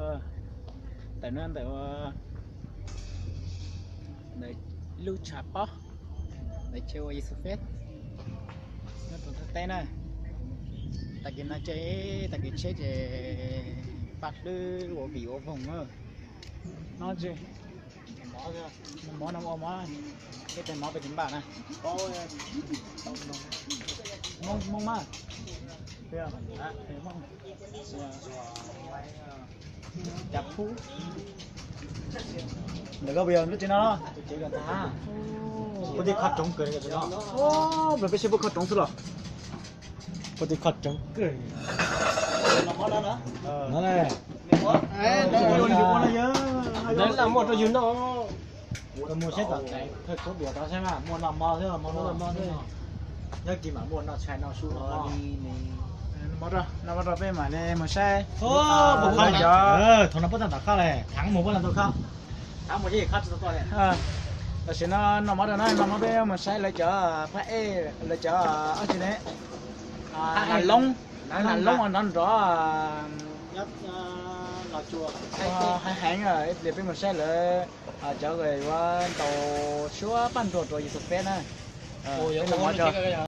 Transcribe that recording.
Ntawm no ntawm ua ntawm lub tshav pob, ntawm chaw ua Yexus Fest nyob rau Thaib teb na. Tag kis no ces tag kis tsheb ces paj hlwb ua vim ua voog na. No tsis mov no ua mov, ib tais mov pes tsib npaj na. Hmoob, Hmoob mas. Cas pub ntawm koj puas yog lub tsev no los? Puag tim kho roob kawg no. Los peb saib puag kho roob xwb los. Puag tim kho roob kawg. No ne. Ntawd lam muaj rau yus noj. Mus saib tom thawj txhua diam tod saib mas muaj noj mov xwb, muaj noj mov xwb. Nyob kis mam muaj noj tshais noj sub no. Noj mov rau peb mam li mus saib. Thaum no puab tag tom kho le, thaav mus puab tau kho. Thaav mus yeej kho tsis tau koj le. Tam sim no noj mov rau na, noj mov peb mus saib lawv cov phab ej, lawv cov ob tsi ne, nas loob, nas loob nrov nrov heev heev, peb mus saib lawv cov yuav ntaus suab paj nruag rau Yexus Fest na. Peb noj mov tso.